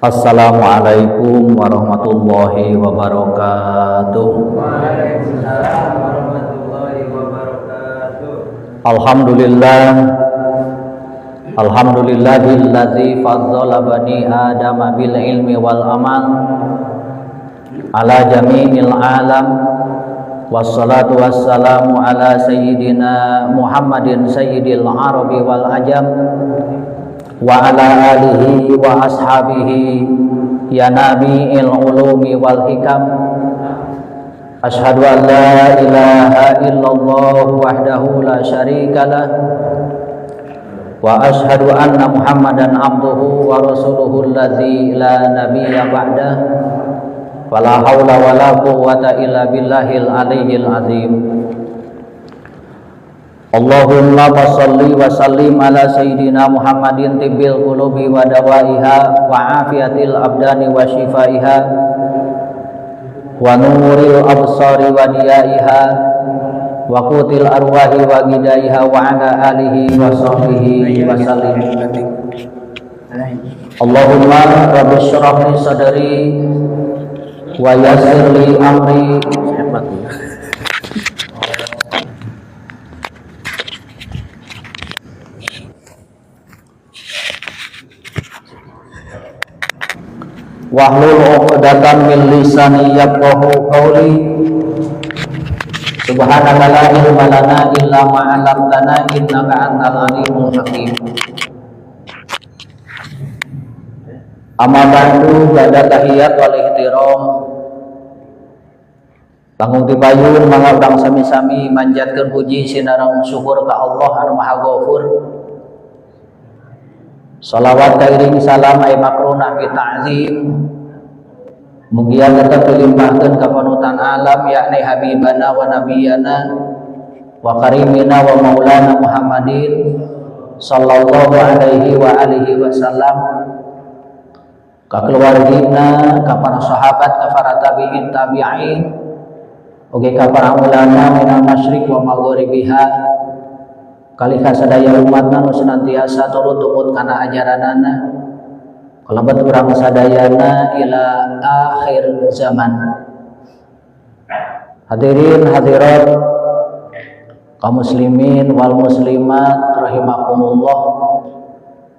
Assalamualaikum warahmatullahi wabarakatuh. Waalaikumsalam warahmatullahi wabarakatuh. Alhamdulillah, alhamdulillahilladzi faddala bani adama bil ilmi wal amal ala jami'il alam. Wassalatu wassalamu ala sayyidina Muhammadin sayyidil arabi wal ajam wa ala alihi wa ashabihi ya nabi'il ulumi wal hikam. Ashhadu an la ilaha illallah wahdahu la syarika lah wa ashhadu anna Muhammadan abduhu wa rasuluhu allazi la nabiyya ba'dah. Wala haula wala quwwata illa billahil aliyyil azim. Allahumma shalli wa sallim ala sayyidina Muhammadin tibbil qulubi wa dawaiha wa afiyatil abdani wa shifaiha wa nuril absari wa diyaiha wa qutil arwahi wa gidaiha wa ala alihi wa sahbihi wa sallim. Allahumma rabbi shrah li sadri wa yassir li amri wahlul 'uqdatam min lisani yafqahu qawli. Subhanaka la ilma lana illa ma 'allamtana innaka antal alimul hakim. Amma ba'du, ba'da tahiyat wal ihtiram. Langkung tipayun mangga urang sami-sami manjatkeun puji sinareng syukur ka Allah anu Maha Ghafur. Salawat kairing salam ay makrunah bi ta'zim. Mugia tetep dilimpahkeun ka panutan alam yakni habibana wa nabiyana wa karimina wa maulana Muhammadin sallallahu alaihi wa alihi wasallam, ka keluargina, ka para sahabat, ka para tabi'in tabi'in, oge ka para ulama minal masyriq wa maghribiha, kalih ka sadaya umatna nu senantiasa turut tumut kana ajaranana, kalebet urang sadayana ila akhir zaman. Hadirin hadirat kaum muslimin wal muslimat rahimakumullah,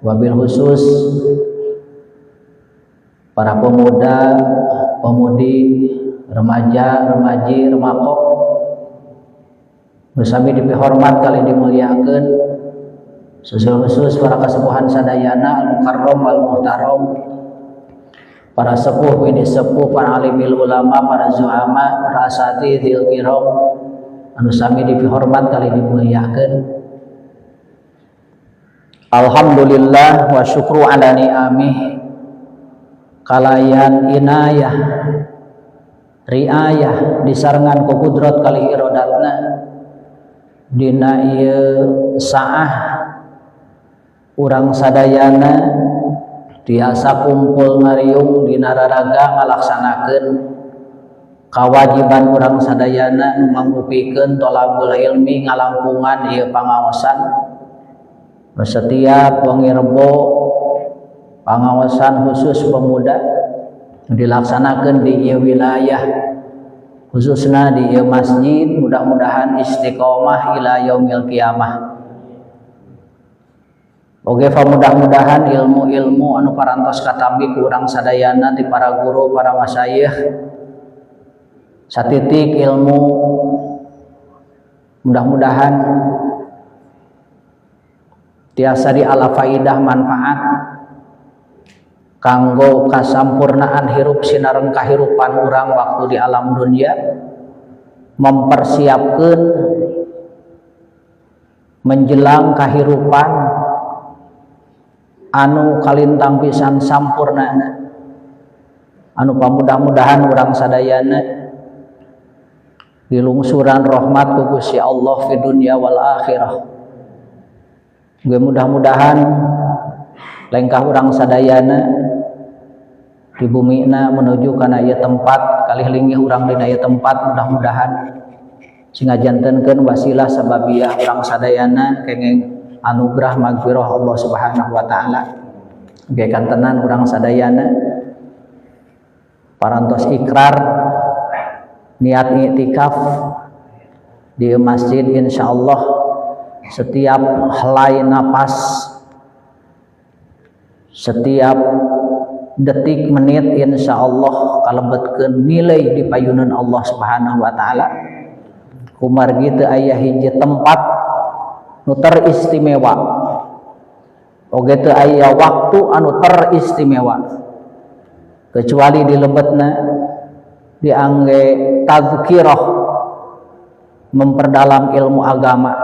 wabil khusus para pemuda, pemudi, remaja, remaji, remakok, bersami dipihormat kali dimuliakan, khusus para kasepuhan sadayana al-mukarram wal muhtaram, para sepuh ini sepuh, para alimil ulama, para zu'ama, para asatidil kiram, anu sami dipihormat kali dimuliakan. Alhamdulillah wa syukru ala ni'amih, kalayan inayah riayah disarengan ku kudrat kali irodatna dina ieu saah urang sadayana tiasa kumpul ngariung dina raraga ngalaksanakeun kawajiban urang sadayana nu mangrupikeun tolabul ilmi ngalangkungan ieu pangaosan. Setiap wengi Rebo pangaosan khusus pemuda dilaksanakan di ieu wilayah khususna di ieu masjid, mudah-mudahan istiqomah ila yaumil qiyamah. Oge fa mudah-mudahan ilmu-ilmu anu parantos katambi ku urang sadayana ti para guru, para masyayikh, satitik ilmu mudah-mudahan tiasa diala faidah manfaat kanggo kasampurnaan hirup sinareng kahirupan urang waktu di alam dunia, mempersiapkan menjelang kahirupan anu kalintang pisan sampurnana, anu pamudah-mudahan urang sadayana dilungsuran rahmat ku Gusti Allah fi dunya wal akhirah. Gue mudah-mudahan lengkah urang sadayana di bumina menuju kana ieu tempat, kalih linggih urang dina ieu tempat, mudah-mudahan sehingga jantenkeun wasilah sababiah urang sadayana kenging anugerah magfirah Allah Subhanahu wa taala. Ge kantenan urang sadayana Parantos ikrar niat i'tikaf di masjid, insyaallah setiap helai napas, setiap detik menit insyaallah kalebetkeun nilai di payunan Allah Subhanahu wa taala. Kumargi teu aya hiji tempat nu teristimewa, oge teu aya waktu anu teristimewa kecuali di lebetna diangge tazkirah, memperdalam ilmu agama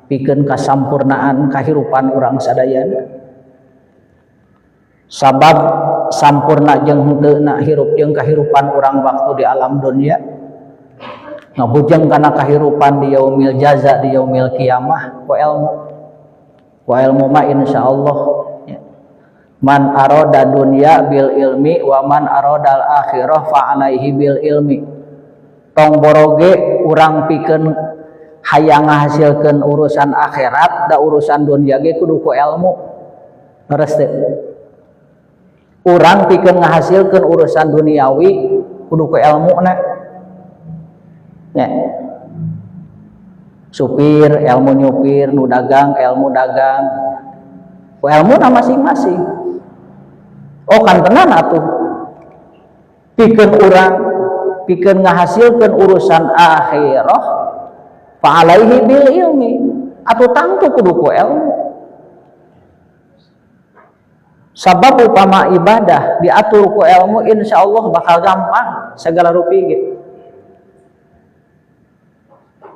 pikeun kasampurnaan kahirupan urang sadayana. Sabab sampurna jeung henteuna hirup jeung kahirupan urang waktu di alam dunia ngabujeng kana kahirupan di yaumil jaza, di yaumil kiamah ku ilmu. Ku ilmu mah insyaallah ya. Man aroda dunya bil ilmi wa man arodal akhirah fa alaihi bil ilmi. Tong boroge urang pikeun hayang ngahasilkeun urusan akhirat, da urusan dunia ge kudu ku ilmu. Leres teu? Urang pikeun ngahasilkeun urusan duniawi kudu ku ilmuna. Ya. Supir ilmu nyupir, nu dagang ilmu dagang. Ku ilmuna masing-masing. Oh kan tenan atuh. Pikeun urang pikeun ngahasilkeun urusan akhirah fa alaihi bil ilmi, atuh tangtu kudu ku ilmu. Sabab upama ibadah diatur ku ilmu insyaallah bakal gampang segala rupi ge.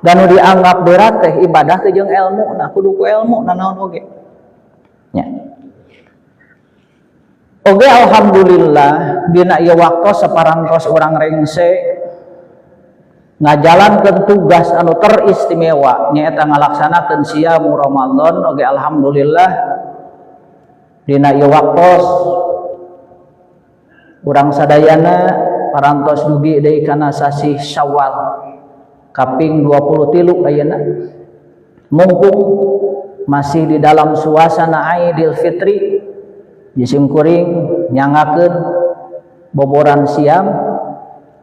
Dan nu dianggap berat teh ibadah teh jeung ilmu, nah kudu ku ilmu nanaon oge. Nya. Oge alhamdulillah dina ieu waktu saparantos urang rengse ngajalankeun tugas anu teristimewa nyaeta ngalaksanakeun siamu Ramadan. Oge alhamdulillah dina ieu waktos urang sadayana parantos dugi deui kana sasih Syawal kaping 23 ayeuna, mumpung masih di dalam suasana Aidil Fitri, jisim kuring nyangakeun boboran siam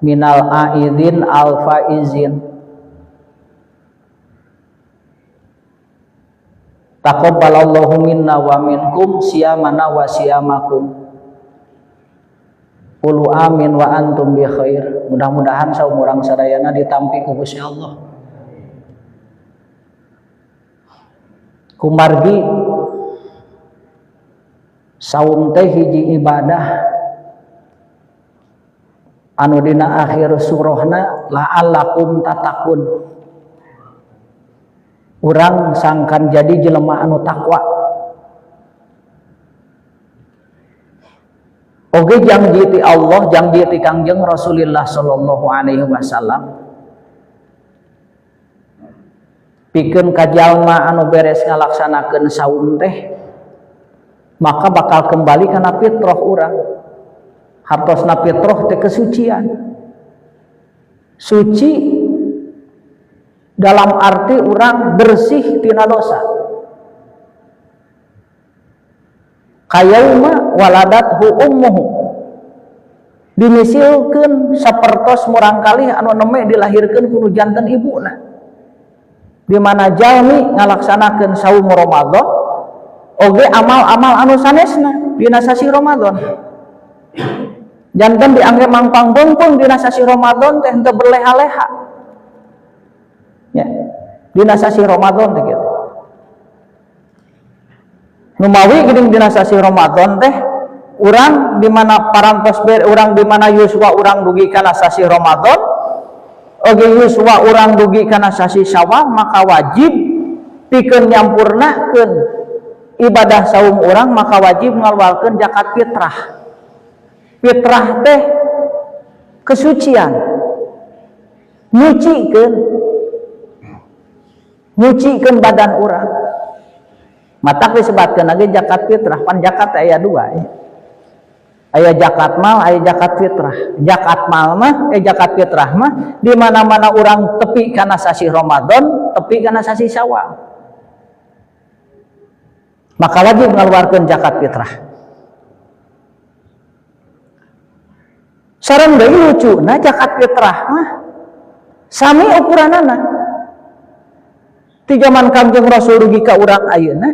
minal aidin al faizin. Taqabbalallahu minna wa minkum siyamana wa siyamakum. Qulu amin wa antum bi khair. Mudah-mudahan saum urang sadayana ditampi ku Gusti Allah. Kumargi saum teh hiji ibadah anu dina akhir surahna la'allakum tattaqun. Urang sangkan jadi jelema anu takwa. Oge janji ti Allah, janji ti Kangjeng Rasulillah sallallahu alaihi wasallam. Pikeun ka jalma anu beres ngalaksanakeun saum teh maka bakal kembali kana fitrah urang. Hartosna fitrah teh kesucian. Suci dalam arti urang bersih tina dosa. Kayauma waladathu ummuhu, dimisilkeun sapertos murangkalih anu neme dilahirkeun ku nu janten ibuna. Di mana jalmi ngalaksanakeun saum Ramadan oge amal-amal anu sanesna dina sasih Ramadan. Janten diangge mangpang bengpeng dina sasih Ramadan teh henteu berleha-leha. Ya, dina sasih Ramadan teh kitu. Numawi geuning dina sasih Ramadan teh urang di mana parantos ber urang di mana yuswa urang dugi kana sasih Ramadan oge yuswa urang dugi kana sasih Syawal, maka wajib pikeun nyampurnakeun ibadah saum urang, maka wajib ngaluarkeun zakat fitrah. Fitrah teh kesucian, nyucikeun, nyucikeun badan urang. Matak disebutkeun lagi zakat fitrah, pan zakat aya dua ya. Aya zakat mal, aya zakat fitrah. Zakat mal mah, zakat fitrah mah di mana-mana urang tepi kana sasih Ramadan, tepi kana sasih Syawal. Maka wajib ngaluarkeun zakat fitrah. Sareng deui lucuna zakat fitrah mah sami ukuranana. Ti zaman Kangjeng Rasul dugi ka urang ayeuna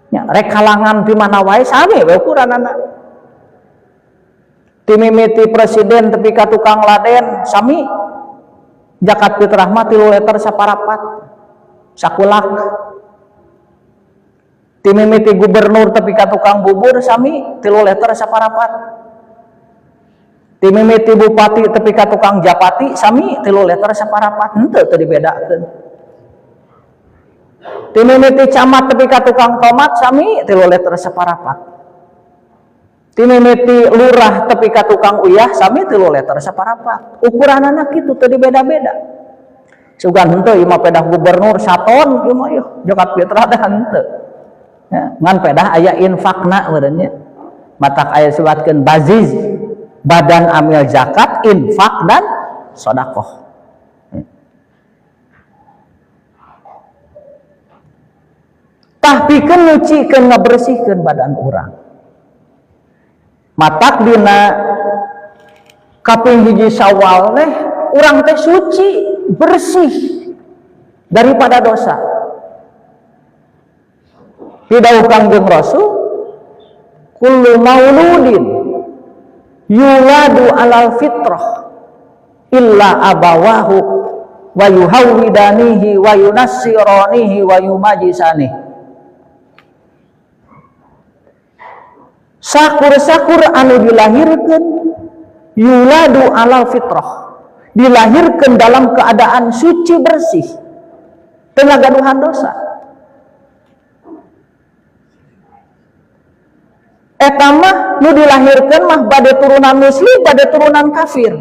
nya rek kalangan ti mana wae sami we ukuranana. Ti mimiti presiden tepi ka tukang laden sami zakat fitrah mah 3 liter saparapat sakulak. Ti mimiti gubernur tepi ka tukang bubur sami 3 liter saparapat. Ti mimiti bupati tepi ka tukang japati sami 3 liter saparapat, henteu teu dibedakeun. Ti mimiti camat tepi ka tukang tomat sami 3 liter saparapat. Ti mimiti lurah tepi ka tukang uyah sami 3 liter saparapat. Ukuranana kitu teu dibeda-beda. Sugan henteu ieu mah pedah gubernur saton ieu mah ieu zakat fitrah teh henteu. Ya, ngan pedah aya infakna meureun nya. Matak aya disebutkeun baziz, badan amil zakat, infak dan sedekah. Tah pikeun nyucikeun ngabersihkeun badan urang. Matak dina kaping 1 Syawal teh urang teh suci, bersih daripada dosa. Pidauh Kangjeng Rasul, kullu mauludin yuladu alal fitrah illa abawahu wa yuhawwidanihi wa yunassiranihi wa yumajisanihi. Sakur-sakur anu dilahirkeun yuladu alal fitrah, dilahirkeun dalam keadaan suci bersih, teu ngagaduhan dosa. Eta mah nu dilahirkeun mah bade turunan muslim, bade turunan kafir.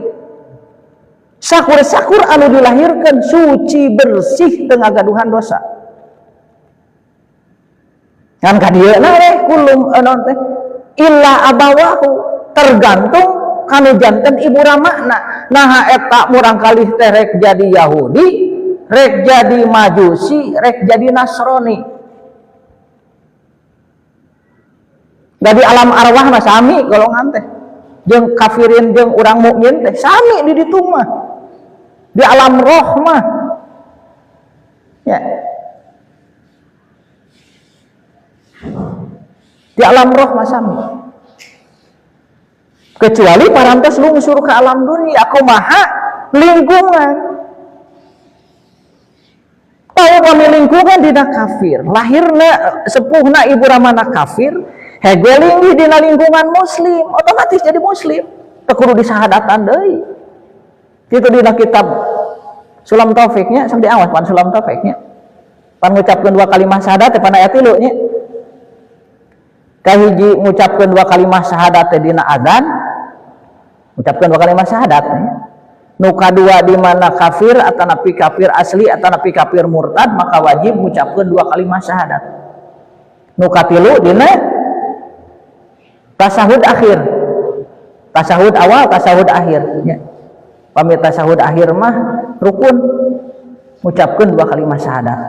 Sakur-sakur anu dilahirkeun suci bersih teu ngagaduhan dosa. Ngan ka dieu na we kulum naon teh illa abawahu, tergantung kanu janten ibu ramana. Naha eta murang kalih teh rek jadi Yahudi, rek jadi Majusi, rek jadi Nasrani. Dari alam arwah mah sami golongan teh. Jeung kafirin jeung urang mukmin teh sami di ditu mah. Di alam roh mah. Ya. Di alam roh mah sami. Kecuali parantos lungsur ke alam dunia, kumaha lingkungan. Tahu kami lingkungan dina kafir, lahirna sepuhna ibu ramana kafir, hege linggih dina lingkungan muslim, otomatis jadi muslim. Teu kudu disahadatan deui. Kitu dina kitab Sulam Taufiknya, sampai awas pan Sulam Taufiknya. Pan ngucapkeun 2 kalimat syahadat teh pan aya 3 nya. Kahiji ngucapkeun 2 kalimat syahadat teh dina adzan, ngucapkeun 2 kalimat syahadat nya. Nu kadua di mana kafir atanapi kafir asli atanapi kafir murtad, maka wajib ngucapkeun 2 kalimat syahadat. Nu katilu dina tasahud akhir, tasahud awal, tasahud akhir nya. Pami tasahud akhir mah rukun ngucapkeun 2 kalimat syahadat.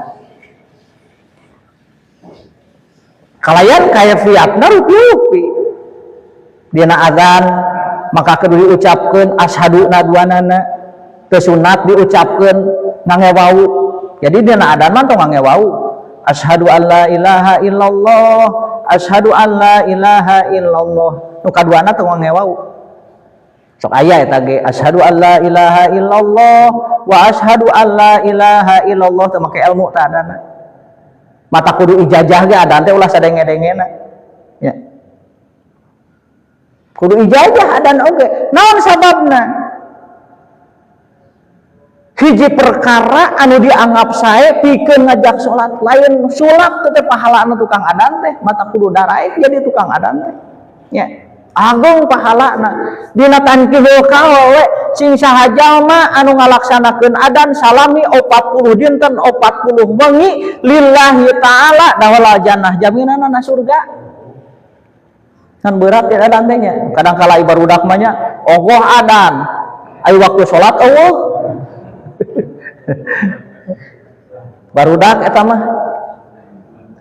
Kalayan kaifiatna rupi-rupi. Dina azan maka kudu diucapkeun asyhaduna duanana, teu sunat diucapkeun ngangge wau. Jadi dina adzan mah tong ngangge wau. Asyhadu alla ilaha illallah, asyhadu alla ilaha illallah. Nu kaduana tong ngangge wau. Sok aya eta ge asyhadu alla ilaha illallah wa asyhadu alla ilaha illallah teu make ilmu tah adana. Mata kudu ijazah ge adan teh ulah sadenge-dengena. Ya. Kudu ijazah adan oge. Naon sababna? Hiji perkara anu dianggap sae pikeun ngajak salat, lain sulap teh pahalana tukang adan teh, mata kudu daraek jadi tukang adan teh. Ya. Agung pahalana. Dina tankihul kaul we sing saha jalma anu ngalaksanakeun adan salami 40 dinten 40 wengi lillahi taala dawala jannah, jaminanna na surga. Kan berat ya adan teh nya. Kadang kala barudak mah nya ongkoh adan. Ayo waktu salat eueuh. Barudak eta mah.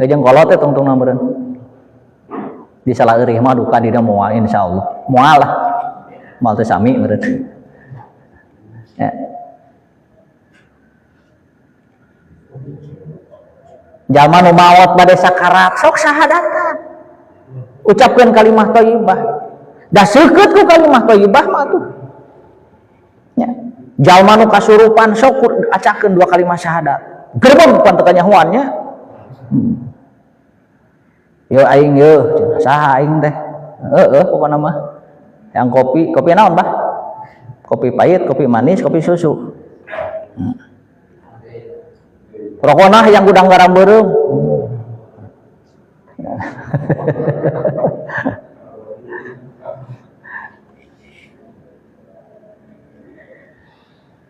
Jeung kolot teh tungtungna meureun. Di salah eurih mah duka dina moal insyaallah. Moal lah. Moal teu sami meureun. Ya. Jalma nu maot bade sakarat sok syahadatan. Ucapkeun kalimah thayyibah. Da seukeut ku kalimah thayyibah mah tuh. Ya. Jalma nu kasurupan sok acakeun dua kalimah syahadat. Gerbong pan teu kanyahoan nya. Yo aing yo, saha aing teh? Heeh pokona mah. Yang kopi, kopi naon, Bah? Kopi pahit, kopi manis, kopi susu. Rokona yang gudang garam beureum.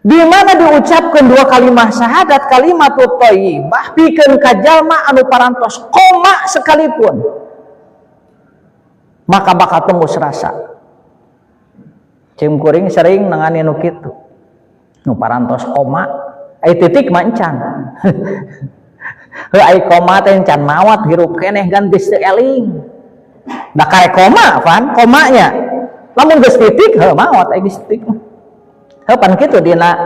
Di mana diucapkan dua kalimat syahadat, kalimat thayyibah pikeun ka jalma anu parantos koma sekalipun, maka bakal tembus rasa. Cim kuring sering nangani nu kitu, nu parantos koma, ai titik mah encan. Heuh ai koma teh encan mawat hirup keneh gan geus teu eling. Da kae koma pan komanya. Lamun geus titik heuh mawat ai geus titik mah. Heuh pan kitu dina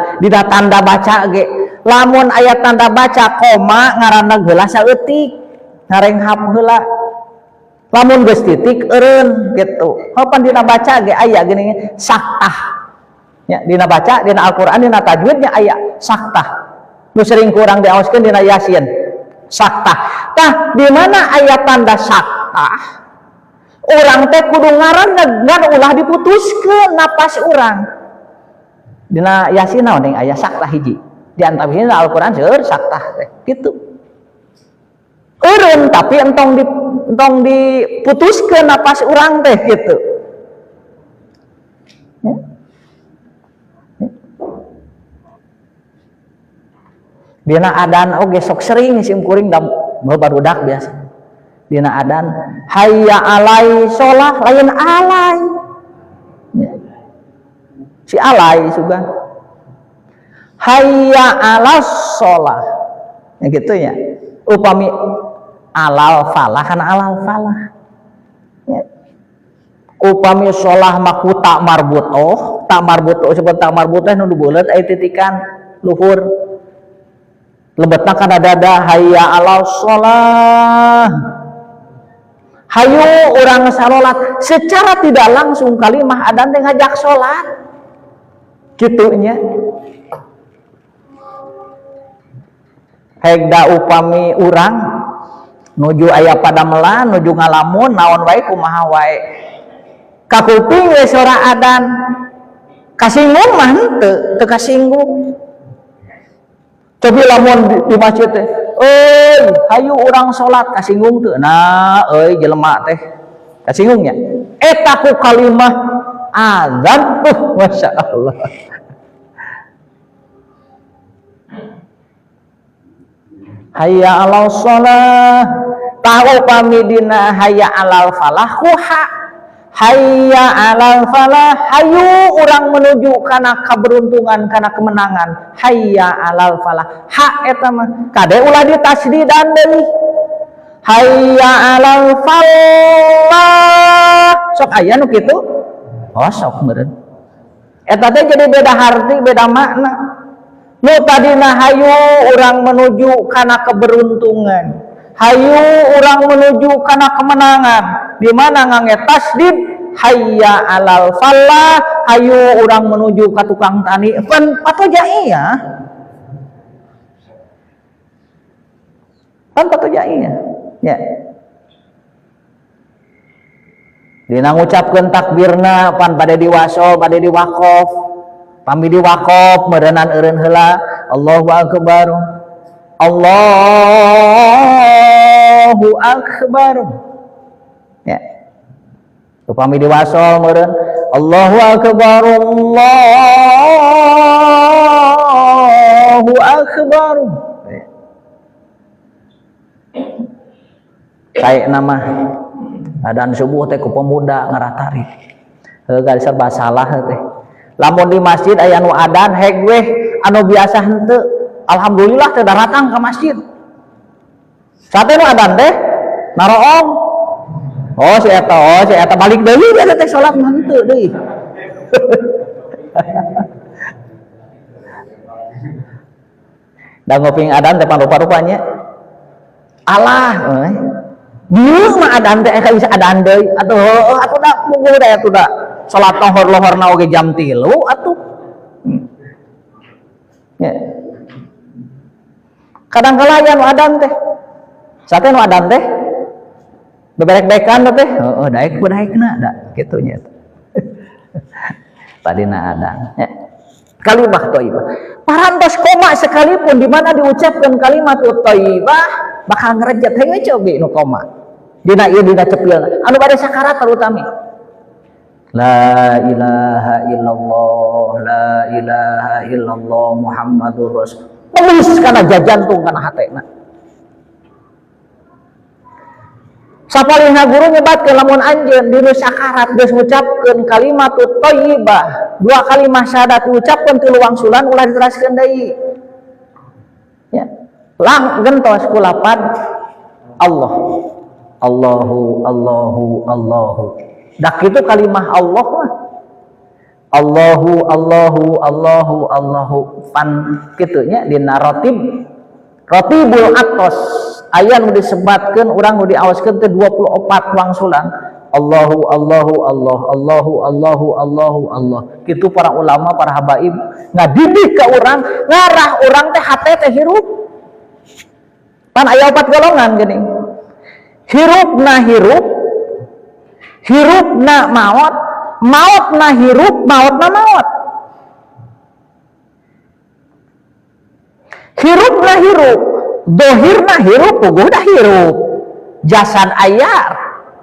tanda baca ge. Lamun aya tanda baca koma ngaranna heula saeutik, ngarenghap heula. Lamun geus titik eureun kitu. Heuh pan dina baca ge aya geuning saktah. Nya dina baca dina Al-Qur'an dina tajwidnya aya saktah. Nu sering kurang diaoskeun dina Yasin. Saktah. Tah di mana aya tanda saktah? Urang teh kudu ngaranna ngan ulah diputuskeun napas urang. Dina Yasin naon ning aya saktah hiji. Di antawisna Al-Qur'an seueur saktah teh kitu. Eureun tapi entong diputuskeun napas urang teh kitu. Ya. Dina adan oge sok sering sim kuring da barudak biasa. Dina adan hayya alai sholah lain alai. Ya. Si alai sugan. Hayya alas sholah. Ya gitu ya. Upami alal falah kan alal falah. Ya. Upami sholah maku tak marbutoh, tak marbutoh sebut tak marbutoh nu buleut aya titikan luhur. Lebetna kana dada hayya alal sholah. Hayu urang salat secara tidak langsung kalimah adan teh ngajak salat. Kitunya. Hegda upami urang nuju aya padamelan nuju ngalamun naon wae kumaha wae. Kakuping we sora adan kasinggung mah henteu, teu kasinggung. Cobi lamun di masjid teh, euy, hayu urang salat kasinggung teu? Nah, euy jelema teh kasinggungnya. Eta ku kalimah azan, Masya Allah. Hayya alal shalah, tahu pami dina hayya alal falah kuha. Hayya alal falah, hayu urang menuju kana keberuntungan, kana kemenangan. Hayya alal falah, ha eta mah kade ulah ditasdidan deui. Hayya alal falah, sok aya nu kitu? Oh sok meureun. Eta teh jadi beda arti, beda makna. Nu tadina hayu urang menuju kana keberuntungan, hayu urang menuju kana kemenangan. Di mana ngangge tasdid hayya alal falah, hayu urang menuju ka tukang tani. Pan patoja iya. Pan patoja iya. Ya. Dina ngucapkeun takbirna pan bade diwasol, bade diwakof. Pami diwakof meureunnan eureun heula Allahu akbar. Allahu akbar. Ya. Upami diwasol meureun Allahu akbar, Allahu akbar. Ya. Kayak nama adan subuh teh ku pemuda ngaratari. Heuh garis serba salah teh. Lamun di masjid aya nu adan heg weh anu biasa henteu. Alhamdulillah teh daratang ka masjid. Sate nu adan teh naroong. Oh si eta, balik deui dia teh salat mah henteu deui. Da nguping adan teh rupa-rupanya. Alah euy. Dieu mah adan teh ka bisa adan deui atuh heueuh atuh da puguh da atuh da. Salat lohor-lohorna oge jam 3 atuh. Ya. Kadang kala aya nu adan teh. Sate nu adan teh beberek-berekan teh. Heeh, daek ku daekna da kitu nya. Tadina adan. Ya. Kalimah thayyibah. Parantos koma sekalipun di mana diucapkan kalimat thayyibah bakal ngerejet hayu cobi nu koma. Dina ieu dina cepilna. Anu bade sakarat terutami. La ilaha illallah, la ilaha illallah Muhammadur Rasul. Tembus kana jajantung kana hatena. Sapalihna guru nyebatkeun lamun anjeun dinu sakarat geus ngucapkeun kalimat thayyibah, dua kalimah syahadat diucapkeun tilu wangsulan ulah diteraskeun deui. Ya. Lang gentos ku lapad Allah. Allahu Allahu Allahu. Dak kitu kalimah Allah mah. Allahu Allahu Allahu Allahu pan kitu nya dina rotib. Rotibul atos aya nu disebatkeun urang nu diawaskeun teh 24 wangsulan. Allahu Allahu Allah Allahu Allahu Allahu Allah. Kitu para ulama, para habaib ngadidik ka urang, ngarah urang teh hate teh hirup. Pan aya 4 golongan geuning. Hirupna hirup, hirupna maot, maotna hirup, maotna maot. Hirupna hirup, dohirna hirup, puguh dah hirup. Jasad aya,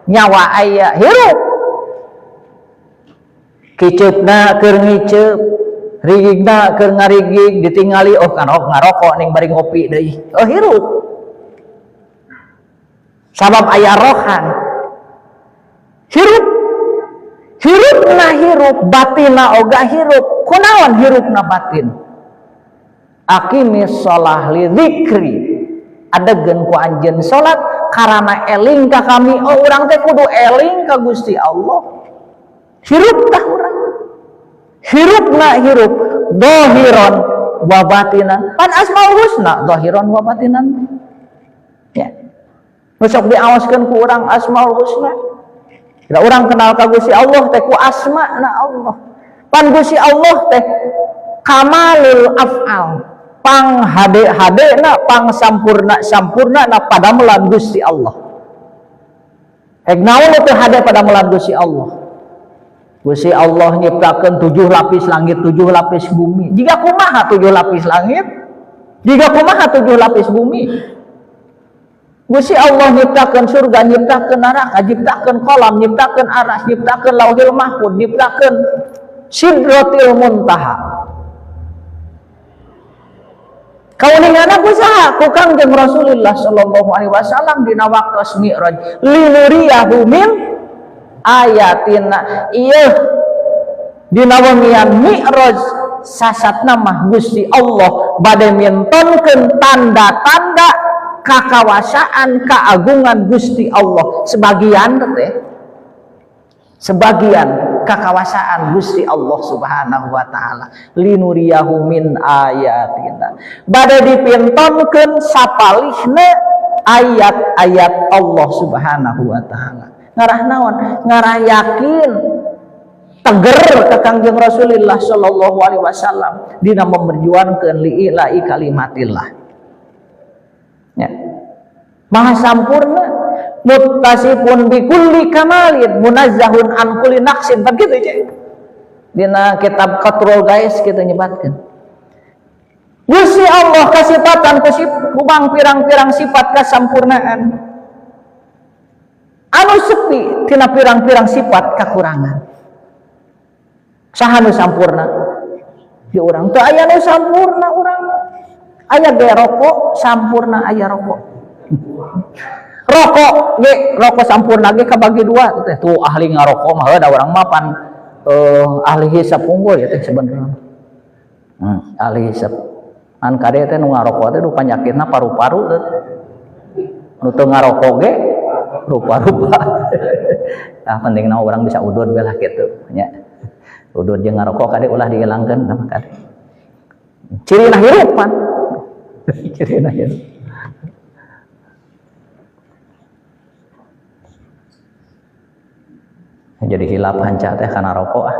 nyawa aya, hirup. Kiceupna keur ngiceup, rigigna keur ngarigig, ditingali oh kan oh ngarokok ning bari ngopi deui. Oh hirup. Sabab aya rohan. Hirup. Hirupna hirup, batinna oga hirup. Kunaon hirupna batin? Aqimis shalah li dzikri. Adegeun ku anjeun salat karana eling ka kami. Oh urang teh kudu eling ka Gusti Allah. Hirup tah urang. Hirupna hirup dohiron wa batinan. Pan asmaul husna dohiron wa batinan. Ya. Nu sok diawaskeun ku urang asmaul husna. Kira urang kenal ka Gusti Allah teh ku asma na Allah. Pan Gusti Allah teh kamalul af'al. Pang hade-hade na, pang sampurna-sampurna na padamelan Gusti Allah. Hek naon teh hade padamelan Gusti Allah? Gusti Allah nyiptakeun 7 lapis langit, 7 lapis bumi. Jiga kumaha 7 lapis langit? Jiga kumaha 7 lapis bumi? Gusti Allah nyiptakeun surga, nyiptakeun neraka, nyiptakeun kolam, nyiptakeun aras, nyiptakeun lauhil mahfud, nyiptakeun sidratil muntaha. Kauningan ku saha? Ku Kangjeng Rasulullah sallallahu alaihi wasallam dina waktos Mi'raj. Linuriyahu min ayatina. Ieu dina wengian Mi'raj sasatna mah Gusti Allah bade mintonkeun tanda-tanda kakawasaan keagungan Gusti Allah. Sebagian teh sebagian kakawasaan Gusti Allah Subhanahu wa taala. Linuriyahu min ayatina. Bade dipintonkeun sapalihna ayat-ayat Allah Subhanahu wa taala. Ngarah naon? Ngarah yakin teger ka Kangjeng Rasulullah sallallahu alaihi wasallam dina memperjuangkeun li'ila'i kalimatillah. Ya. Maha sampurna, muttasifun bikulli kamalin, munazzahun an kulli naqsin. Begitu cek. Dina kitab Qatrul Gais kita nyebatkeun. Gusti Allah kasipatan kubang pirang-pirang sifat kasampurnaan. Anu sepi tina pirang-pirang sifat kakurangan. Saha nu sampurna? Di urang teu aya nu sampurna urang. Aya ge rokok sampurna, aya rokok. Rokok ge rokok sampurna ge kabagi dua teh. Tuh ahli ngarokok mah da urang mah pan ahli hisap unggul ya teh sebenarnya. Ahli hisap. An kade teh nu ngarokok teh nu panyakitna paru-paru teh. Nu teu ngarokok ge rupa-rupa. Nah, pentingna urang bisa udud belah kitu nya. Udud jeung ngarokok kade ulah dihilangkeun tah kade. Cirina hirup pan. Cirina hirup. Jadi hilap hanca teh kana rokok ah.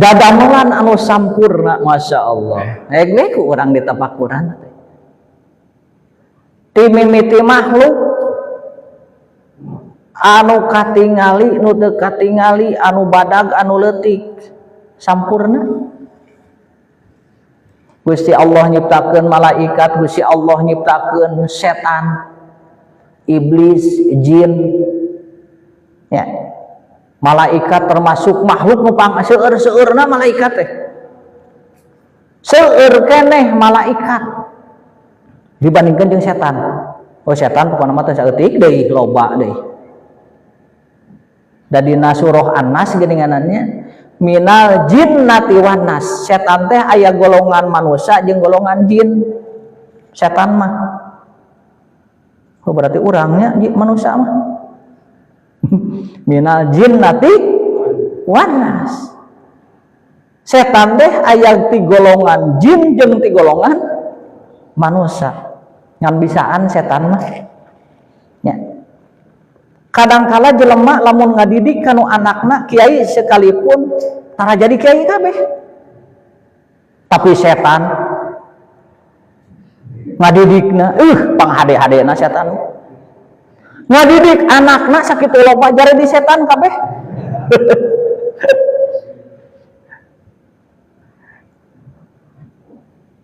Dadamelan anu sampurna, Masya Allah. Ege ku urang ditapakuran teh. Ti mimiti makhluk anu katingali, nu teu katingali, anu badag, anu leutik, sampurna. Gusti Allah nyiptakeun malaikat, Gusti Allah nyiptakeun setan, iblis, jin. Ya. Malaikat termasuk makhluk nu pang seueur-seueurna malaikat teh. Seueur keneh malaikat dibandingkan jeung setan. Oh setan pokona mah teh saeutik deui, loba deui. Da dina surah An-Nas geuninganannya minal jinnati wan nas. Setan teh aya golongan manusia jeung golongan jin. Setan mah. Oh berarti urangnya manusia mah. Minal jinnati wan nas. Setan teh aya ti golongan jin jeung ti golongan manusia. Ngan bisaan setan mah. Ya. Kadangkala jelema lamun ngadidik kanu anakna kiai sekalipun tara jadi kiai kabeh. Tapi setan ngadidikna, panghade-hadena setan. Ngadidik anakna sakitu loba jare di setan kabeh.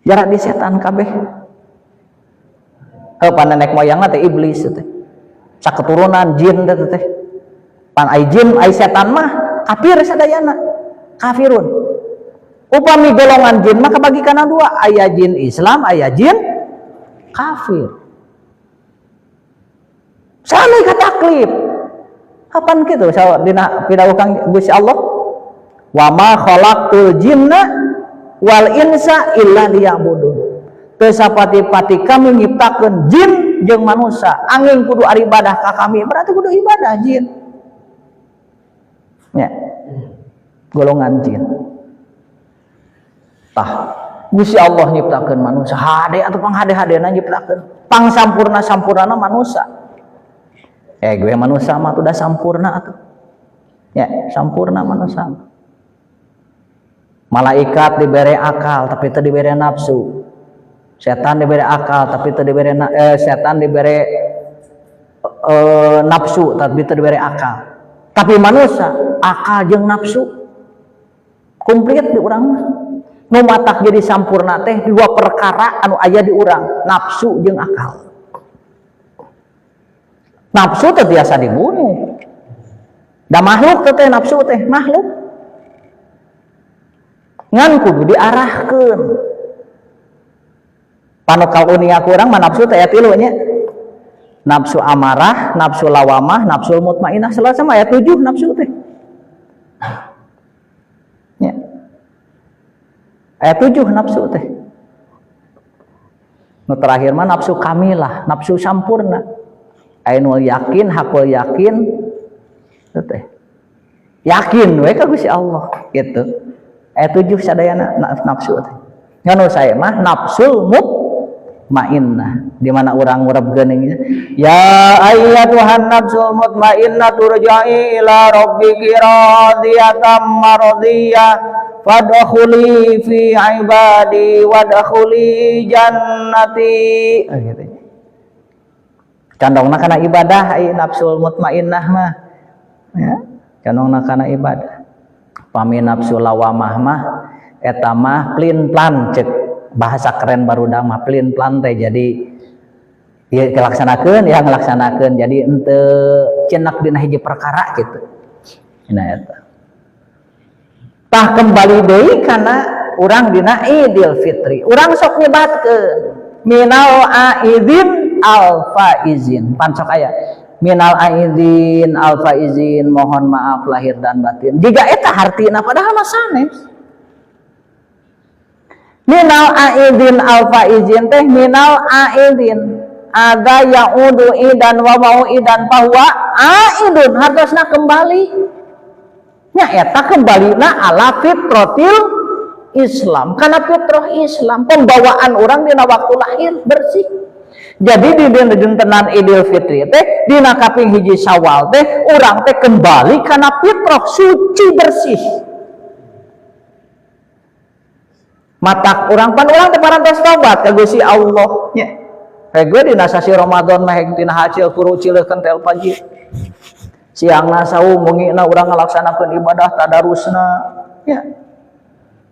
Jare di setan kabeh. Panenek moyangna teh iblis teh. Saketurunan jin teh teh. Pan ai jin ai setan mah kafir sadayana. Kafirun. Upami golongan jin mah kabagi kana dua, aya jin Islam, aya jin kafir. Sami kataklif. Kapan kitu dina pidawuh Kang Gusti Allah? Wa ma khalaqtul jinna wal insa illa liya'budun. Teu sapati-pati kami nyiptakeun jin jeung manusia, angin kudu ibadah ka kami, berarti kudu ibadah jin. Ya. Golongan jin. Tah, Gusti Allah nyiptakeun manusia, hade atuh panghade-hadena nyiptakeun. Pang sampurna-sampurnana manusia. Gue manusia mah udah sampurna atuh. Ya, sampurna manusia. Malaikat diberi akal tapi teu diberi nafsu. Setan diberi akal tapi teu diberi setan diberi nafsu tapi teu diberi akal. Tapi manusia akal jeung nafsu komplit di urang mah. Nu matak jadi sampurna teh dua perkara anu aya di urang, nafsu jeung akal. Nafsu teh biasa dibunuh. Da makhluk teh nafsu teh makhluk. Ngan kudu diarahkeun. Panu kaunia kurang mah nafsu teh aya tilu nya. Nafsu amarah, nafsu lawamah, nafsu mutmainah, selesai sama aya 7 nafsu teh. Ya. Aya 7 nafsu teh. Nu terakhir mah nafsu kamilah, nafsu sampurna. Ainul yakin, hakul yakin teh. Yakin we ka Gusti Allah gitu. Aya 7 sadayana nafsu teh. Ngan saya mah nafsul mutmainnah, di mana urang ngurep geuning ya ayyatuhan nafsul mutmainnah turja'i ila rabbiki radiyatan mardiyah fadkhuli fi ibadi wadkhuli jannati. Gitu. Condongna kana ibadah ai nafsul mutmainnah mah. Ya, condongna kana ibadah. Pami nafsu lawamah mah eta mah plin-plan cek bahasa keren barudak mah plin-plan teh, jadi ya dilaksanakeun ya ngelaksanakeun, jadi henteu cenak dina hiji perkara gitu. Nah eta. Tah kembali deui kana urang dina Idul Fitri. Urang sok nyebatkeun minal aidin al faizin. Pan sok aya minal aidin al faizin, mohon maaf lahir dan batin. Jika eta hartina padahal mah sanes. Minal aidin al faizin teh minal aidin. Ada ya'udu idan wa mau'idan bahwa aidun hartosna kembali. Nya eta kembalina ala fitratil Islam. Karena fitrah Islam pembawaan orang dina waktu lahir bersih. Jadi di dintenan Idul Fitri teh dina kaping hiji Syawal teh urang teh kembali karena fitrah suci bersih. Matak urang pan urang teh parantos tobat ka Gusti Allah nya. Hege dina sasi Ramadan mah heg tina hacil kuru cileuh kentel pagi. Siangna saum wengina urang ngalaksanakeun ibadah tadarusna nya.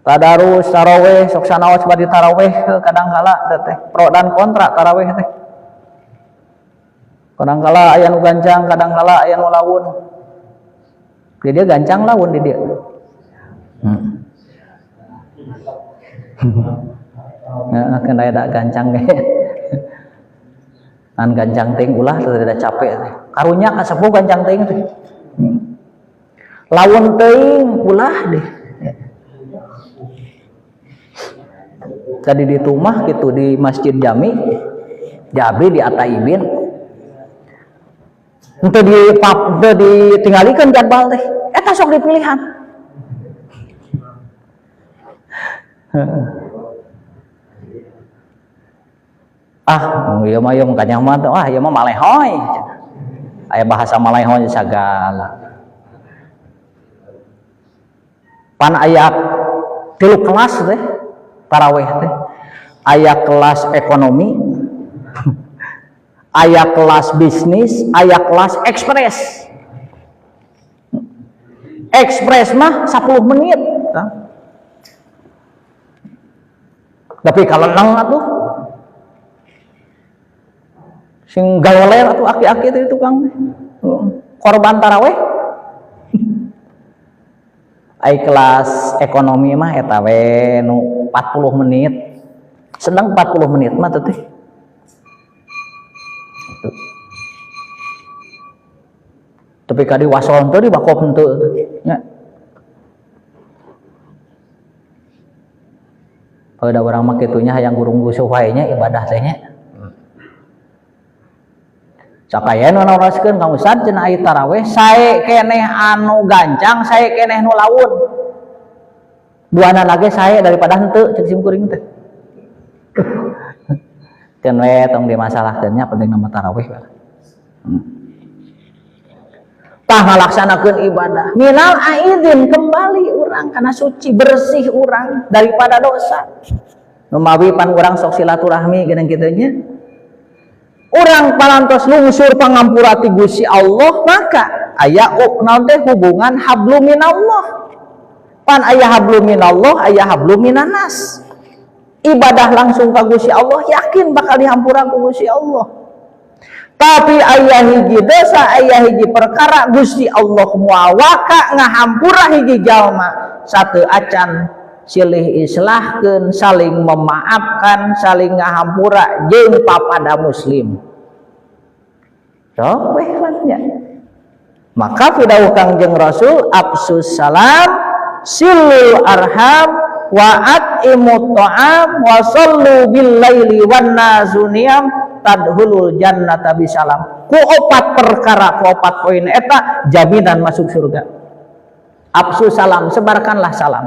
Tadarus taraweh sok sanaos bari taraweh kadang kala teh pro dan kontra taraweh teh. Kadang kala aya nu gancang, kadang kala aya nu laun. Di dia gancang laun di dia. Heeh, kan aya gancang ge. An gancang teuing ulah teu da capek teh. Karunya kasepuh gancang teuing teh. Laun teuing ulah deh. Tadi di tumah gitu di Masjid Jami, Jabri di Ataibin. Henteu di henteu ditinggalikeun jadwal teh. Eta sok dipilihan. Ah, ieu mah ieu mah mah ah ieu mah malehoy. Aya bahasa malehoy sagala. Pan aya 3 kelas teh taraweh teh. Aya kelas ekonomi, aya kelas bisnis, aya kelas ekspres. Ekspres mah 10 menit. Tapi kalau nang atuh sing galoler atuh aki-aki teh tukang korban taraweh. Ai kelas ekonomi mah eta we nu 40 menit. Sedang 40 menit mah teh. Tapi kadi wasol teu di bakop henteu nya. Pada urang mah kitunya hayang gurung gusuh wae nya ibadah teh nya. Sakaya nu naroskeun Kang Ustad cenah ai taraweh sae keneh anu gancang sae keneh nu laun. Duana lage sae daripada henteu cek sim kuring teh. Keun we tong dimasalahkeun nya penting nama taraweh we. Tah ngalaksanakeun ibadah minal aidin kembali urang kana suci bersih urang daripada dosa. Numawi pan urang sok silaturahmi geuning kitu nya. Urang parantos lungsur pangampura ti Gusti Allah maka aya naon teh hubungan hablum minallah. Pan aya hablum minallah, aya hablum minanas. Ibadah langsung ka Gusti Allah yakin bakal dihampura ku Gusti Allah. Tapi aya hiji dosa, aya hiji perkara Gusti Allah moal waka ngahampura hiji jalma satu acan silih islahkeun, saling memaafkan, saling ngahampura jeung papada muslim. Sok weh nya. Maka pidawuh Kangjeng Rasul absus salam silul arham wa at'imut ta'am wa sallu bil laili wan nasu niyam tadhulul jannata bisalam. Ku opat perkara, ku opat poin eta jaminan masuk surga. Absus salam, sebarkanlah salam.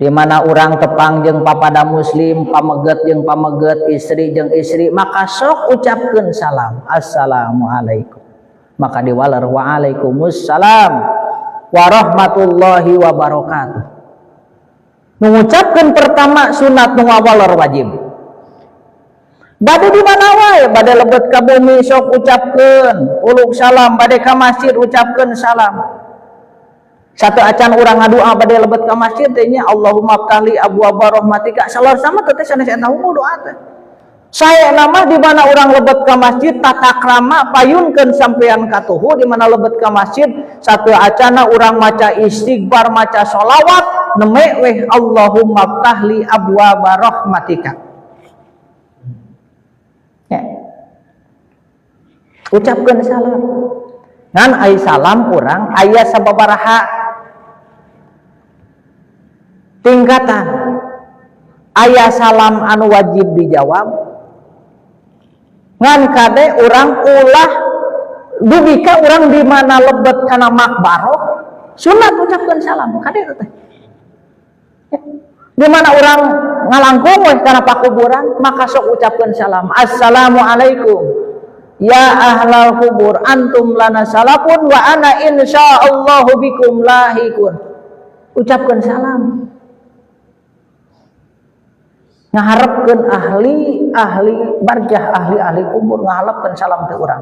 Di mana urang tepang jeung papada muslim, pameget jeung pameget, istri jeung istri, maka sok ucapkeun salam. Assalamualaikum. Maka diwaler waalaikumsalam warahmatullahi wabarakatuh. Mengucapkan pertama sunat, nu ngawaler wajib. Bade di mana wae, bade lebet ka bumi sok ucapkeun uluk salam, bade ka masjid ucapkeun salam. Satu acan urang ngadua bade lebet ka masjid teh nya Allahumma ftahli abwaaba rahmatika. Salar sama teh sanes eta unggul doa teh. Sae nama di mana urang lebet ka masjid tata krama payunkeun sampean katuhu di mana lebet ka masjid satu acana urang maca istighfar maca sholawat neme weh Allahumma ftahli abwaaba rahmatika. Ya. Ucapkeun salam. Ngan ai salam urang aya sababaraha tingkatan. Aya salam anu wajib dijawab, Ngan kade urang ulah dugi ka urang di mana lebet kana makbaroh sunat ucapkeun salam kade teh. Di mana urang ngalangkung we kana pakuburan maka sok ucapkeun salam. Assalamualaikum ya ahlal kubur antum lana salafun wa ana insyaallahu bikum lahikun. Ucapkeun salam. Ngaharepkeun ahli-ahli barjah, ahli-ahli kubur ngaharepkeun salam teh urang.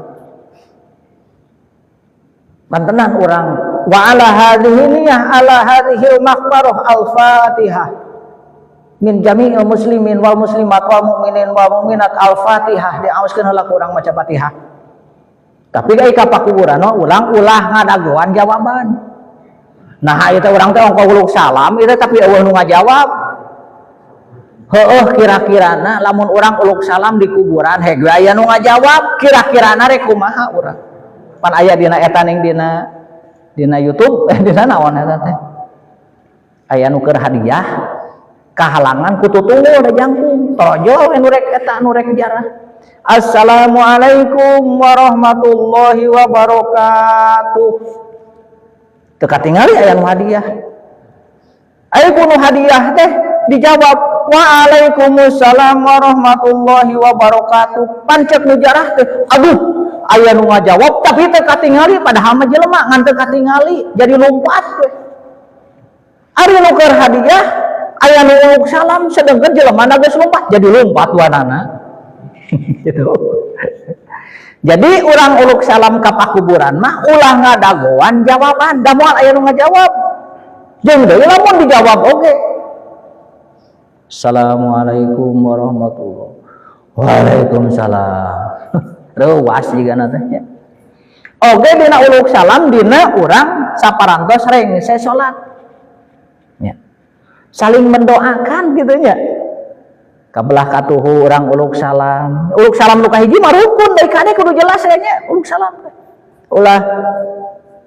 Mantenan urang wa ala hadhihi niyah ala hadhil maqbarah al-Fatihah min jami'il muslimin wal muslimat wal mu'minin wal mu'minat al-Fatihah diaoskeun heula ku urang maca Fatihah. Tapi ka ka pakuburan ulang ulah ngadagoan jawaban. Nah ieu teh urang teh ongko uluk salam ieu teh tapi eueuh nu ngajawab. Heueuh kira-kirana lamun urang uluk salam di kuburan heg we aya nu ngajawab kira-kirana rek kumaha urang. Pan aya dina eta ning dina dina YouTube dina naon eta teh. Aya nu keur hadiah kahalangan ku tutunggul da jangkung torojol nu rek eta nu rek jarah. Assalamualaikum warahmatullahi wabarakatuh. Teu katingali aya nu hadiah. Aya ku nu hadiah teh dijawab waalaikumsalam warahmatullahi wabarakatuh. Pancek nu jarah teh aduh aya nu ngajawab tapi teu katingali padahal mah jelema ngan teu katingali jadi lompat we. Ari nu keur hadiah aya nu uluk salam sedengkeun jelema na geus lompat jadi lompat duanana. Gitu. Jadi urang uluk salam ka pakuburan mah ulah ngadagoan jawaban da moal aya nu ngajawab. Jeung deui lamun dijawab oge. Assalamualaikum warahmatullahi. Waalaikumsalam. Reuwas jigana teh nya. Oge dina uluk salam dina urang saparantos rengse salat. Nya. Saling mendoakan gitu nya. Kabelah katuhu urang uluk salam. Uluk salam nu kahiji mah rukun deui kade kudu jelas nya uluk salam teh. Ulah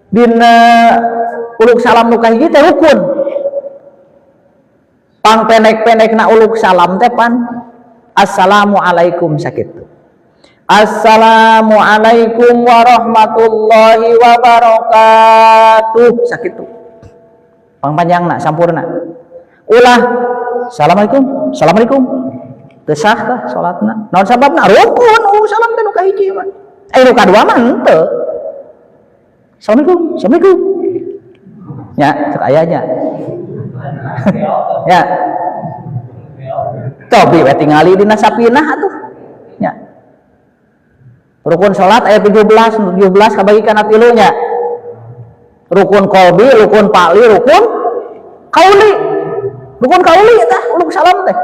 dina uluk salam nu kahiji teh rukun. Pang pendek-pendekna uluk salam teh pan assalamualaikum sakitu. Assalamualaikum warahmatullahi wabarakatuh sakitu. Pang panjangna sampurna. Ulah assalamualaikum, assalamualaikum. Teu sah tah salatna. Naon sababna? Rukun uluk salam teh nu kahiji mah. Nu kadua mah henteu. Assalamualaikum, assalamualaikum. Nya, cek aya nya. Ya. Cobi we tingali dina sapinah atuh. Nya. Rukun salat aya 17, 17 kabagi kana tilu nya. Rukun qalbi, rukun fa'li, rukun kauli. Rukun kauli tah uluk salam teh.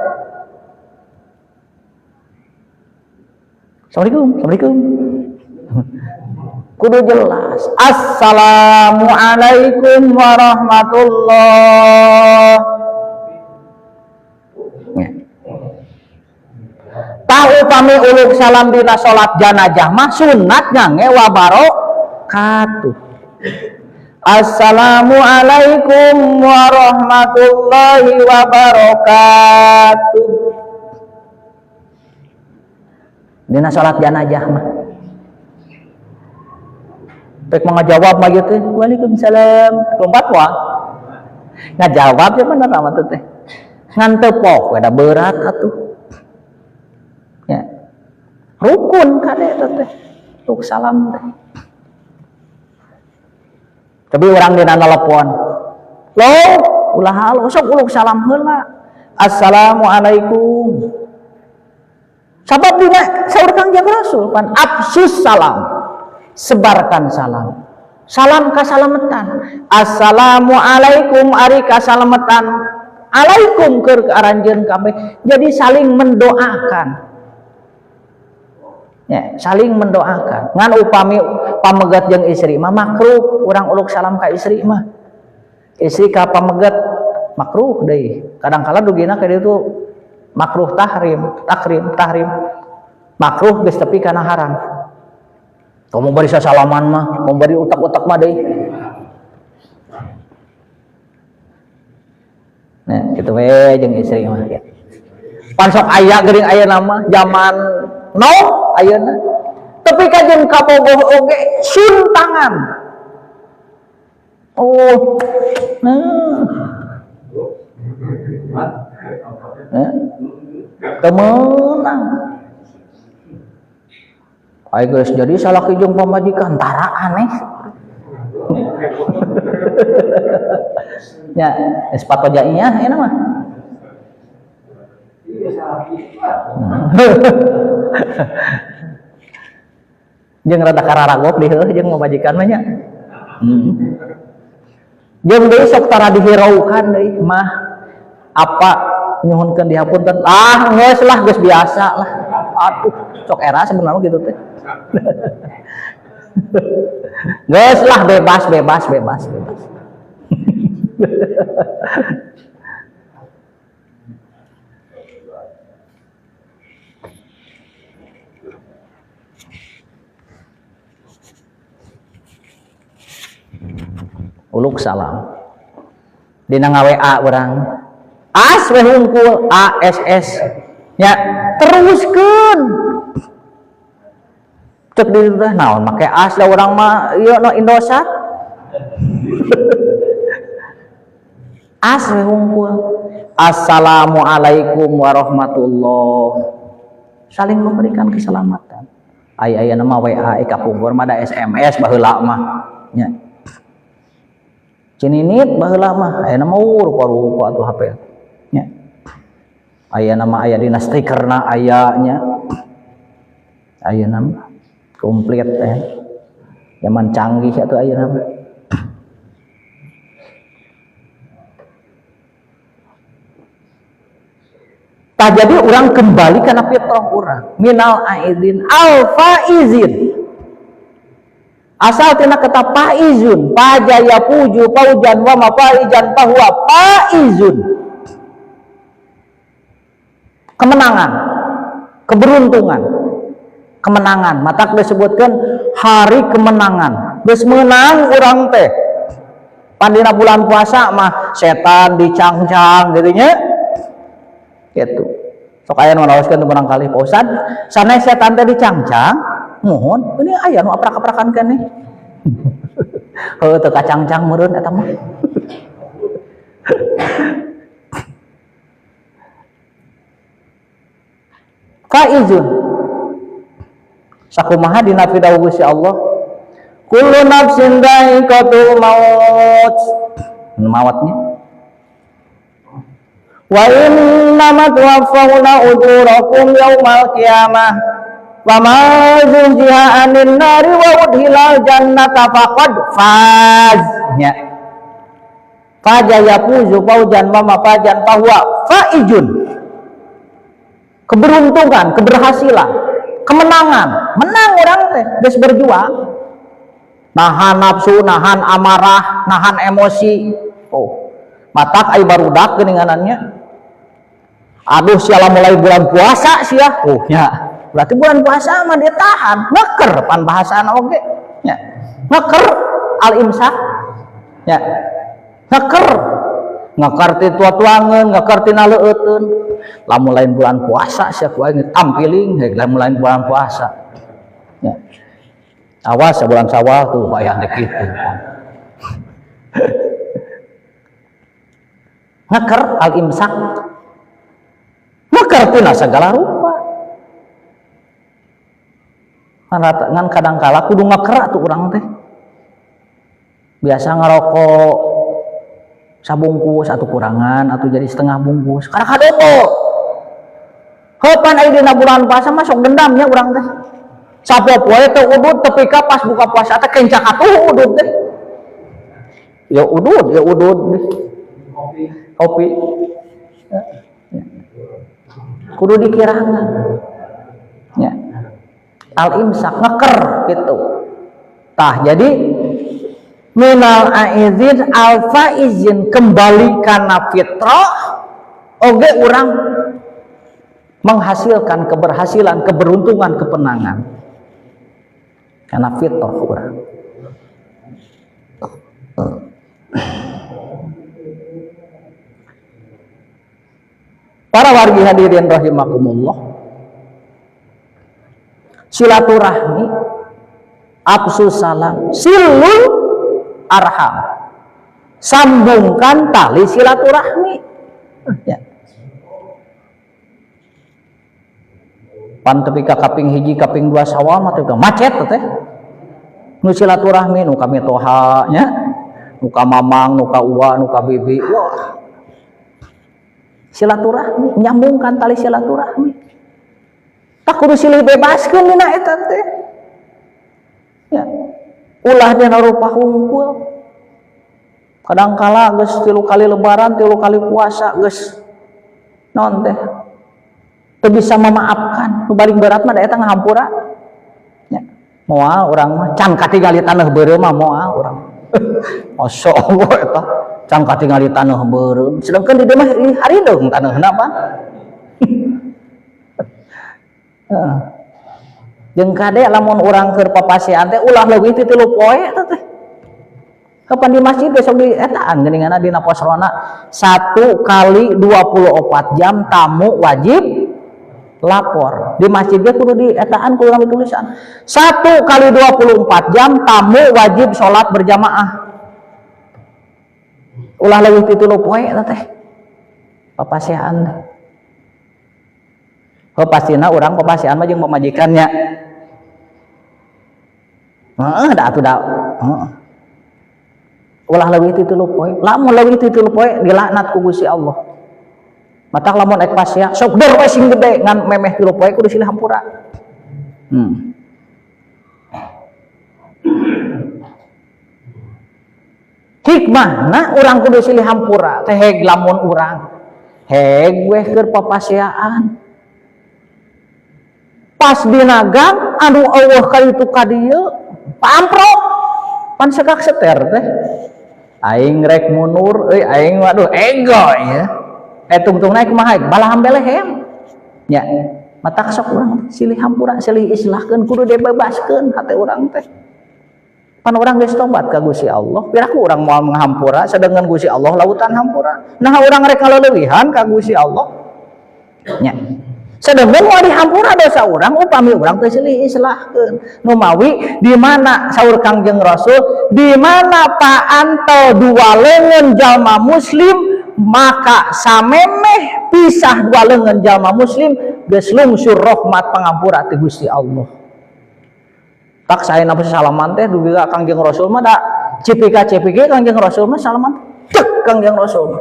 Assalamualaikum, assalamualaikum. Kudu jelas. Assalamualaikum warahmatullah. Ya. Tah upami uluk salam dina salat janazah mah sunat ngange wa barakatuh. Assalamualaikum warahmatullahi wabarakatuh. Dina salat janazah mah. Rek mau ngajawab mah gitu, waalaikumsalam. Lompat wah. Ngajawab ya bener amat teh. Ngan teu poho da berat atuh. Ya. Rukun kade teh. Ruk salam teh. Tapi urang dina telepon. Loh, ulah halo sok uluk salam heula. Assalamualaikum. Sabab dina saur Kangjeng Rasul pan absus salam. Sebarkan salam. Salam kasalametan. Assalamualaikum ari kasalametan. Alaikum keur aranjeun kabeh. Jadi saling mendoakan. Ya, saling mendoakan. Ngan upami pamegat jeung istri mah makruh, urang uluk salam ka istri mah. Istri ka pamegat makruh deui. Kadang-kala dugina ka ditu makruh tahrim, takrim, tahrim. Makruh geus tepi kana haram. Kamu bari sasalaman mah, kamu bari utak-utak mah deui. Nah, kitu we jeung istri mah ya. Pan sok aya geuring aya nama zaman No ayeuna. Tapi kajeun kabogoh oge sun tangan. Oh. Nah. Temenang. Ayo geus jadi salaki jeung pamajikan tara aneh. Ya, sepatu jainya enak mah. Jeung rada kararagop di heuh jeung pamajikan mah nya. Jeung deui sok tara dihiraukan deui mah apa nyuhunkeun dihapunten. Ah, geus lah, geus biasa lah. Aduh, sok era sebenarnya gitu teh. Geus lah, bebas bebas bebas bebas. Uluk salam. Dina nga-WA urang. As we hungkul ASS. Ya, teruskeun. Cek di teh naon make as da urang mah ieu no Indosat. As we hungkul. Assalamualaikum warahmatullah. Saling memberikan keselamatan. Aya-aya nama WA kapungkur mah da SMS baheula mah. Nya. Cininit baheula mah aya nama rupa-rupa atuh HP. Nya. Aya nama aya dina stikerna aya nya. Aya nama komplit teh. Zaman canggih atuh aya nama. Tah jadi urang kembali kana fitrah urang. Minal aidin al faizin. Asal tina kata faizun, pajaya puju paujan wa mafaijan fahuwa faizun. Kemenangan, keberuntungan, kemenangan. Matak disebutkan hari kemenangan. Geus meunang urang teh. Pandina bulan puasa mah setan dicangcang gitu nya. Gitu. Sok aya nu ngaoskeun barangkali Pak Ustad, sanes setan teh dicangcang, mohon ini aya nu aprak-aprakan keneh. Heuh teu kacangcang meureun eta mah. Faizun. Sakumaha dina fidau Gusti Allah? Kullu nafsin dha'iqatul maut. Mautnya. Wa innama tuwaffawna ujurakum yaumal qiyamah. Wa ma zuhziha 'anil nari wa udkhilal jannata faqad faz. Ya. Faja yafuzu faujan wa mafajan fahuwa faizun. Keberuntungan, keberhasilan, kemenangan. Menang orang teh geus berjuang. Nahan nafsu, nahan amarah, nahan emosi. Oh. Matak ai barudak geuninganannya. Aduh siala mulai bulan puasa sia. Oh nya. Berarti bulan puasa mah dia tahan, ngeker pan bahasana oge. Nya. Ngeker al imsak. Nya. Ngeker. Ngeker ti tua-tuangeun, ngeker tina leueuteun. Lamun lain bulan puasa sia ku aing tampiling heuh lamun lain bulan puasa. Nya. Awas bulan Syawal tuh bayang teh kitu. Ngeker al imsak. Ngeker tina segala rupa. Ngan kadang kala kudu ngeker atuh urang teh. Biasa ngerokok sabungkus atau kurangan atau jadi setengah bungkus. Karena kadopo. Heupan aya dina bulan puasa mah sok dendamnya urang teh. Sapopoe teh udud tepi ka pas buka puasa teh kencak atuh udud teh. Ya udud, ya udud. Kopi. Kopi. Kudu dikirangan. Ya. Al imsak ngeker gitu. Tah jadi minal aizin al faizin kembali kana fitrah oge urang menghasilkan keberhasilan, keberuntungan, kemenangan. Karena fitrah urang. Para wargi hadirin rahimakumullah. Silaturahmi, afsus salam, silul arham. Sambungkan tali silaturahmi. Ya. Pan tepi ka kaping hiji kaping dua Sawal mah teh macet teh. Nu silaturahmi nu ka mitoha nya, nu ka mamang, nu ka uwa, nu ka bibi. Wah. Silaturahmi, nyambungkan tali silaturahmi. Tak kudu silih bebaskeun dina eta teh. Ya. Ulah dina rupa hungkul. Kadangkala geus 3 kali lebaran, 3 kali puasa geus naon teh. Teu bisa memaafkan. Nu paling berat mah da eta ngahampura. Ya. Moal urang mah can katingali taneuh beureum mah moal urang. Masya Allah eta can katingali taneuh beureum. Sedangkan di dieu mah harideung taneuhna pan. Heeh. Jeung kade lamun urang keur papasian teh ulah leuwih ti 3 poe eta teh. Kapan di masjid besok di etaan geuninganna dina posrona 1 kali 24 jam tamu wajib lapor. Di masjid ge kudu di etaan kudu ngambil tulisan. 1 kali 24 jam tamu wajib sholat berjamaah. Ulah leuwih ti 3 poe eta teh. Papasean teh. Oh, pastina urang papasean mah jeung pamajikannya. Heeh, da atuh da. Heeh. Ulah leuwih ti 3 poe. Lamun leuwih ti 3 poe dilaknat ku Gusti Allah. Matak lamun ek pasea sok der we sing gede ngan memeh 3 poe kudu silih hampura. Hikmahna urang kudu silih hampura teh heg lamun urang heg weh keur papaseaan. Pas dina gang anu eueuh ka ditu ka dieu paamprok pan segak seter teh. Aing rek mundur euy aing waduh ego ya. Tungtungna kumaha balaham belehem. Nya matak sok urang silih hampura silih islahkeun kudu dibebaskeun hate urang teh. Pan urang geus tobat ka Gusti Allah, piraku urang moal menghampura sedangkan Gusti Allah lautan hampura. Nah urang rek ngaleuwihan ka Gusti Allah. Nya. Sedangkan moal dihampura dosa urang upami urang teh silih islahkeun. Nu mawi di mana saur Kangjeng Rasul, di mana paanto dua leungeun jalma muslim maka samemeh pisah dua leungeun jalma muslim geus lungsur rahmat pangampura ti Gusti Allah. Tak saya napa salaman teh dugi ka Kangjeng Rasul mah da cipika cipiki Kangjeng Rasul mah salaman cek Kangjeng Rasul.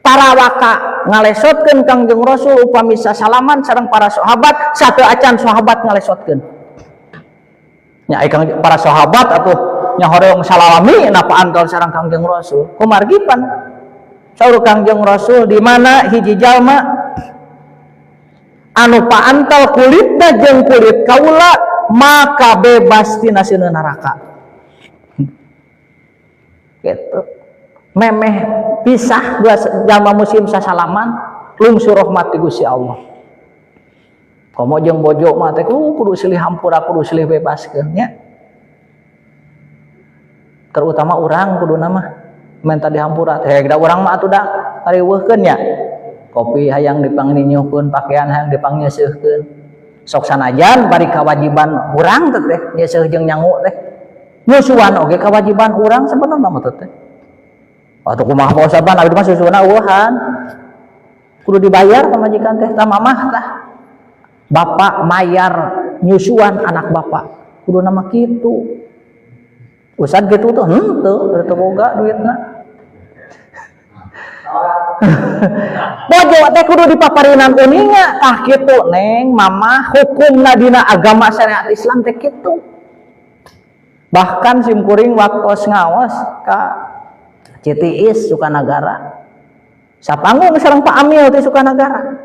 Tarawaka ngalesotkeun Kangjeng Rasul upami sasalaman sareng para sahabat satu acan sahabat ngalesotkeun. Nya ai Kang para sahabat atuh nya horeong salalami napa antol sareng Kangjeng Rasul. Kumargi pan saur Kangjeng Rasul di mana hiji jalma anu paantal kulitna jeung kulit kaula maka bebas tina sieun neraka. Gitu. Memeh pisah dua jalma muslim sasalaman lungsur rahmat ti Gusti Allah. Komo jeung bojo mah teh kudu silih hampura kudu silih bebaskeun nya. Terutama urang kuduna mah minta dihampura teh da urang mah atuh da ngariweuhkeun nya. Kopi hayang dipangninyuhkeun, pakaian hayang dipangnyeuseurkeun. Sok sanajan bari kewajiban urang teh teh nyeuseuh jeung nyangu teh. Nyusuan oge kewajiban urang sebenarnya mah teh. Atuh kumaha Pak Ustad abdi mah susuna eueuhan. Kudu dibayar pamajikan teh tah mamah tah. Bapak mayar nyusuan anak bapak. Kudu nama kitu. Ustad kitu tuh henteu teu boga duitna. Bojo teh kudu dipaparinan uninga tah kitu neng mamah hukumna dina agama syariat Islam teh kitu. Bahkan simkuring waktos ngaos ka Citiis Sukanagara. Sapanggung sareng Pak Amil teh Sukanagara.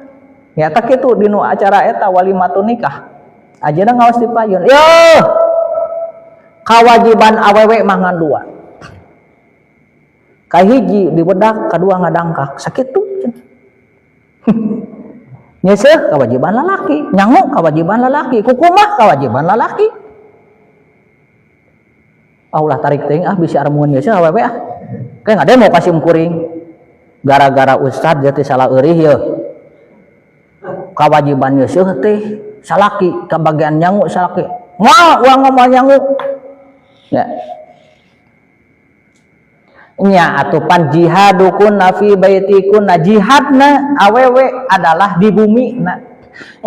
Ya tah kitu dinu acara eta walimatun nikah. Ajeuna ngaos di payun. Yo. Kawajiban awewe mah ngan dua. Kahiji dibedak, kadua ngadangkak. Sakitu. Nyeuseuh kewajiban lalaki, nyangu kewajiban lalaki, kukumah kewajiban lalaki. Ah ulah tarik teuing ah bisi armuan nyeuseuh awewe ah. Kayak nggak ada mau kasih kuring. Gara-gara ustad jadi salah eurih ye. Kewajiban nyeuseuh teh Salaki kabagian nyangu salaki. Moal urang moal nyangu. Ya. Nya atuh pan jihadukunna fi baitikunna, jihadna awewe adalah di bumi na.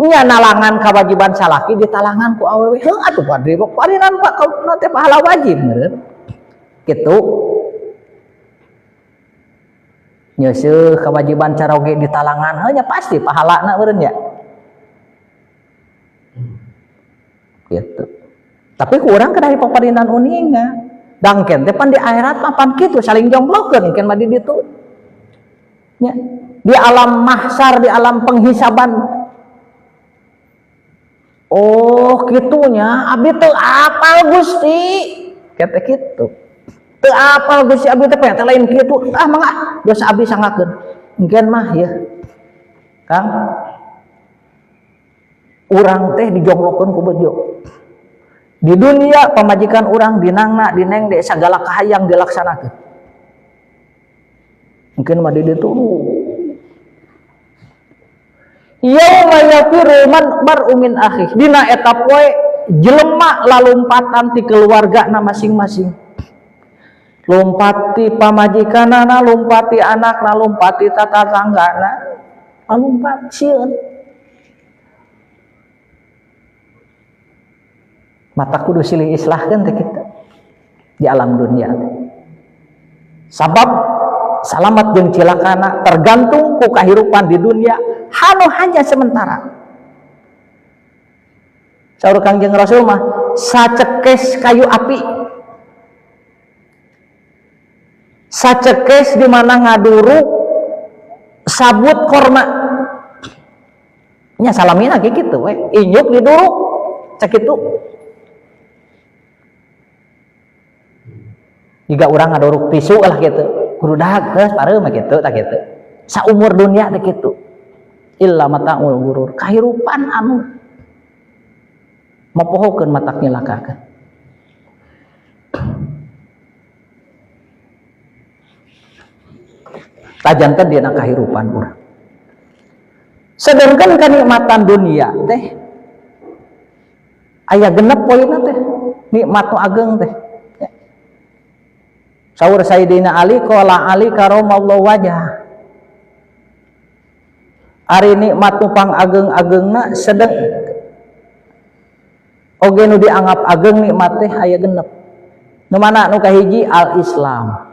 Nya nalangan kewajiban salaki ditalangan ku awewe. Heuh atuh pan parinan pak kau teh pahala wajib meureun. Kitu. Nyeuseuh kewajiban caroge ditalangan heuh nya pasti pahalana meureun nya. Gitu. Tapi ku urang kedah dipaparinan uninga. Dangken teh pan di akhirat mah pan kitu saling jomplokeun engken mah di ditu. Nya, di alam mahsyar, di alam penghisaban. Oh, kitunya abdi teu apal Gusti. Kata kitu. Teu apal Gusti abdi teh teh lain kitu. Ah mangga dosa abdi sangakeun. Engken mah ya. Kang urang teh dijonglokeun ku bejo. Di dunia pamajikan urang dinangna dinengde segala kahayang dilaksanakeun. Mungkin mah di ditu. Yauma yafiru man mar'u min akhihi. Dina eta poe jelema lalumpatan ti keluargana masing-masing. Lumpat ti pamajikanana, lumpat ti anakna, lumpat ti tatanggana, lumpat sieun. Mata kudu silih islahkeun teh kita di alam dunia. Sabab salamat jeung cilakana tergantung ku kahirupan di dunia hanu hanya sementara. Saur Kangjeng Rasul mah sacekes kayu api. Sacekes di mana ngaduru sabut korma. Nya salamina ge kitu we, inyuk diduruk sakitu. Jika orang ngadoruk tisu lah gitu, kudu dahag geus pareuh mah kitu tah kitu. Saumur dunia teh kitu. Illa mataul gurur, kahirupan anu mopohokeun matak nyilakakeun. Tajanten dina kahirupan urang. Sedangkan kenikmatan dunia teh aya genep poinna teh, nikmat nu ageng teh. Saur Sayyidina Ali qala Ali karamallahu wajah. Ari nikmat nu pangageng-agengna sedeng oge nu dianggap ageng nikmat teh aya genep. Nu mana nu kahiji al-Islam.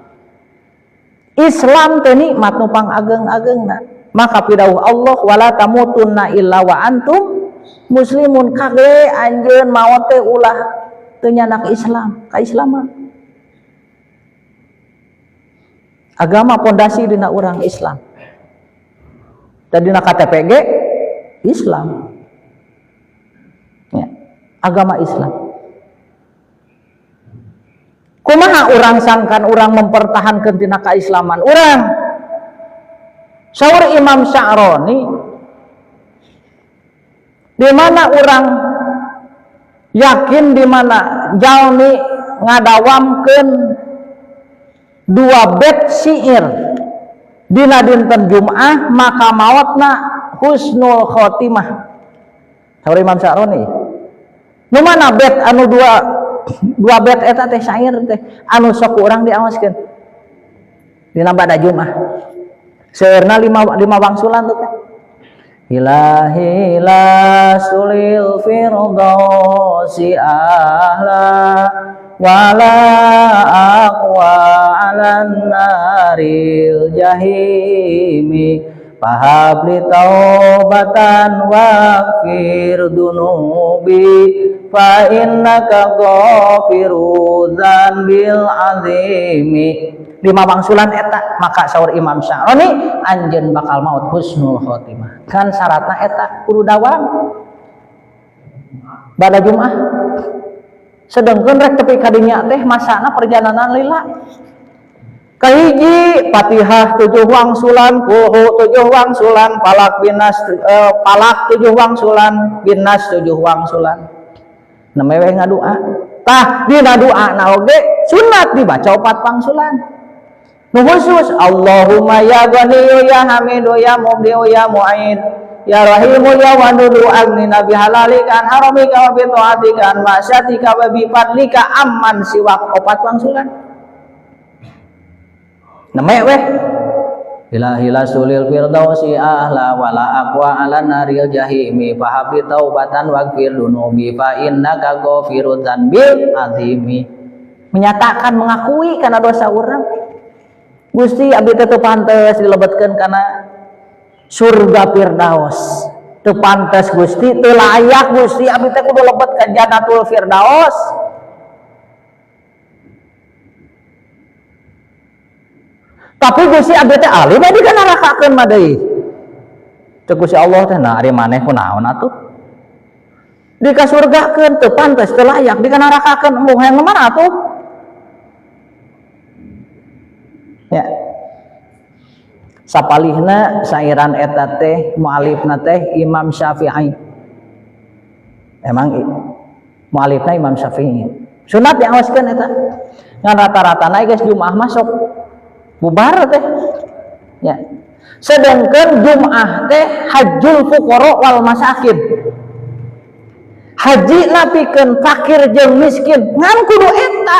Islam teh nikmat nu pangageng-agengna. Maka pidawuh Allah wala tamutunna illa wa antum muslimun. Kage anjeun maot teh ulah teu nyanak Islam, ka Islaman. Agama pondasi dina urang Islam. Dan dina KTP ge Islam. Ya, agama Islam. Kumaha urang sangkan urang mempertahankan tina keislaman urang? Saur Imam Sya'roni, di mana urang yakin di mana jalmi ngadawamkeun dua bait syair dina dinten Jumat maka maotna husnul khotimah. Saur Imam Sya'roni, nu mana bait anu dua bait eta teh syair teh anu sok urang diawaskeun dina bada Jumat. Seueurna lima wangsulan tuh teh. Ilahi la sulil firdausi ahla wala aqwa 'alan naril jahimi fahabli taubatan waghfir dunubi fa innaka ghafiru dzanbil azimi. Lima wangsulan eta maka saur Imam Sya'roni anjeun bakal maut husnul khotimah. Kan syaratna eta kudu dawam bada Jumat. Sedangkan rek tepi ka dinya teh masana perjalanan lila. Kahiji Fatihah 7 wangsulan, Kulhu 7 wangsulan, Falak binas palak 7 wangsulan, binas 7 wangsulan. Namanya we ngadua. Tah dina doa na oge sunat dibaca 4 wangsulan. Nu khusus Allahumma ya Ghaniyyu ya Hamidu ya Mubdi'u ya Mu'id Ya Rahimu ya Wadudu agnina bihalalika an haramika wa bi ta'atika an ma'syatika wa bi fadlika amman siwak opat wangsulan. Nemek weh. Ilahi la sulil firdausi ahla wala aqwa ala naril jahimi fahabli taubatan waghfir dunubi fa innaka ghafirud dzanbil azimi. Menyatakan mengakui karena dosa urang. Gusti abdi teh teu pantes dilebetkeun kana surga firdaus. Teu pantes Gusti, teu layak Gusti abdi teh kudu lebet ka Jannatul Firdaus. Tapi Gusti abdi teh alim di kana nerakakeun mah deui. Cek Gusti Allah teh nah ari maneh kunaon atuh? Dikasurgakeun teu pantes teu layak dikanarakakeun embung hayang mana atuh? Ya. Sapalihna sairan eta teh mualifna teh Imam Syafi'i. Emang mualifna Imam Syafi'i. Sunat diawaskeun eta. Ngan rata-ratana geus Jumaah masuk bubar teh. Ya. Sedangkan Jumaah teh hajjul fuqara wal masakin. Haji napikeun fakir jeung miskin ngan kudu eta,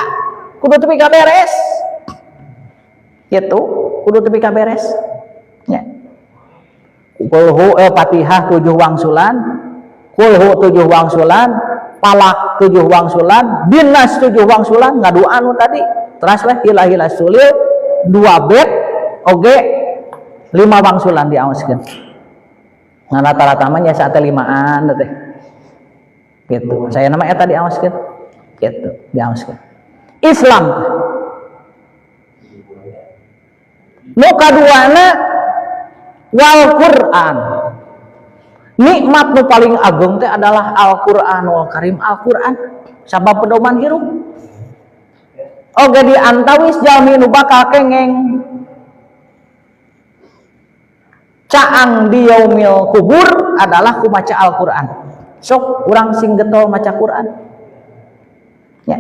kudu tepi ka beres. Gitu, kudu tepi ka beres. Ya. Kulhu Fatihah 7 wangsulan, kulhu 7 wangsulan, palak 7 wangsulan, binas 7 wangsulan, ngaduan nu tadi. Teras weh hilah-hilah sulil 2 bet oge 5 wangsulan diaoskeun. Nah rata-rata mah nya saat 5an teh. Gitu. Saya nama eta diaoskeun. Gitu, diaoskeun. Islam. Nu kaduana wal Quran. Nikmat nu paling agung teh adalah Al-Qur'anul Karim, Al-Qur'an sabab pedoman hirup. Oge di antawis jalmi nu bakal kengeng caang di yaumil kubur adalah ku maca Al-Qur'an. Sok urang sing getol maca Quran. Ya.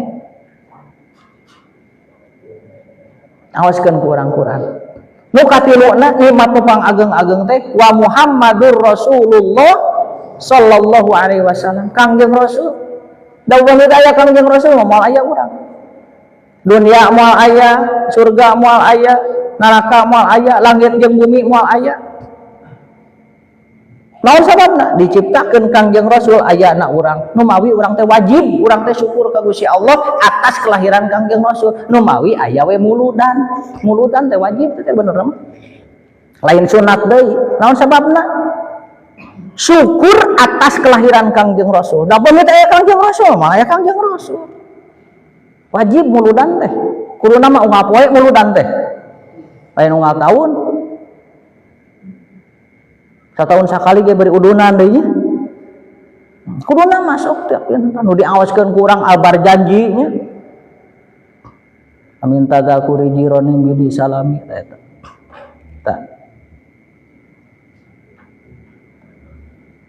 Awaskeun ku urang Quran. Nu katiluna nikmat nu pangageng-ageng teh wa Muhammadur Rasulullah sallallahu alaihi wasallam. Kangjeng Rasul. Da upami aya Kangjeng Rasul moal aya urang. Dunia moal aya, surga moal aya, neraka moal aya, langit jeung bumi moal aya. Naon sababna? Diciptakeun Kangjeng Rasul ayana urang. Nu mawi urang teh wajib, urang teh syukur ka Gusti Allah atas kelahiran Kangjeng Rasul. Nu mawi aya we muludan. Muludan teh wajib teh bener mah. Lain sunat deui. Naon sababna? Syukur atas kelahiran Kangjeng Rasul. Da pamit aya Kangjeng Rasul, mah aya Kangjeng Rasul. Wajib muludan teh. Kuduna mah unggal poe muludan teh. Lain unggal tahun. Satahun sakali ge beri udunan deui nya. Kuduna masuk tiap dinten nu diawaskeun ku urang albar janji nya. Amin tadzakuri jironin bidi salami eta. Tah.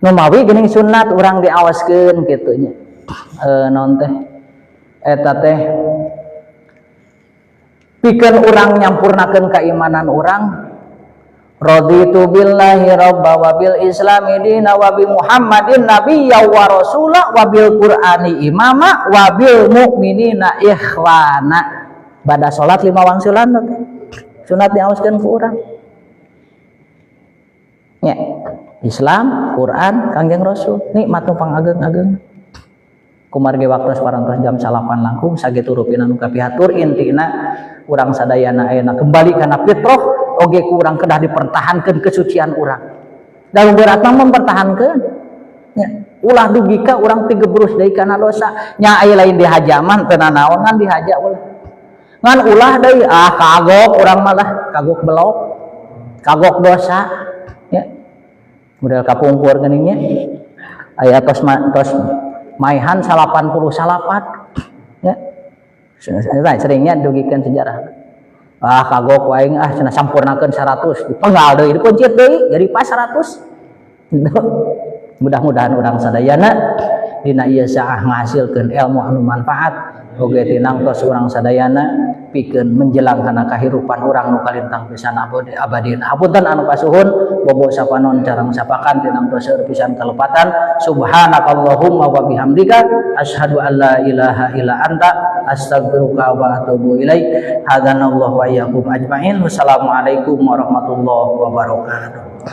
Nu mawi geuning sunat urang diawaskeun kitu nya. Naon teh? Eta teh pikeun urang nyampurnakeun keimanan urang. Raditu billahi rabba wa bil islami dina wa bi Muhammadin nabiyya wa rasula wa bil qur'ani imama wa bil mu'minina ikhwana. Bada salat 5 wangsulan teh. Sunat diawaskeun ku urang. Nya, Islam, Quran, Kangjeng Rasul, nikmat nu pangageng-ageng. Kumargi waktu parantos jam 9 langkung sakitu rupina nu kapihatur intina urang sadayana ayeuna kembali kana fitrah oge ku urang kedah dipertahankeun kesucian urang. Da berat mah mempertahankeun. Nya, ulah dugi ka urang tigebrus deui kana dosa. Nya aya lain dihaja mah teu nanaon ngan dihaja ulah. Ngan ulah deui ah kagok urang malah kagok belok. Kagok dosa. Nya. Model kapungkur geuning nya. Aya tos tos maihan 89. Nya. Seringnya dugikeun sejarah. Ah kagok aing ah cenah sampurnakeun 100 dipenggal deui dikuncit deui jadi pas 100. Mudah-mudahan urang sadayana dina ieu saah ngahasilkeun ilmu anu manfaat Oge tinangtos urang sadayana pikeun menjelang kana kahirupan urang nu kalintang pisan abadina. Hapunten anu kasuhun, bobo sapanon carang sapakan, tinangtos seueur pisan kalepatan. Subhanakallahumma wa bihamdika, asyhadu an la ilaha illa anta, astaghfiruka wa atubu ilaik. Hadanallahu wa iyyakum ajmain. Wassalamualaikum warahmatullahi wabarakatuh.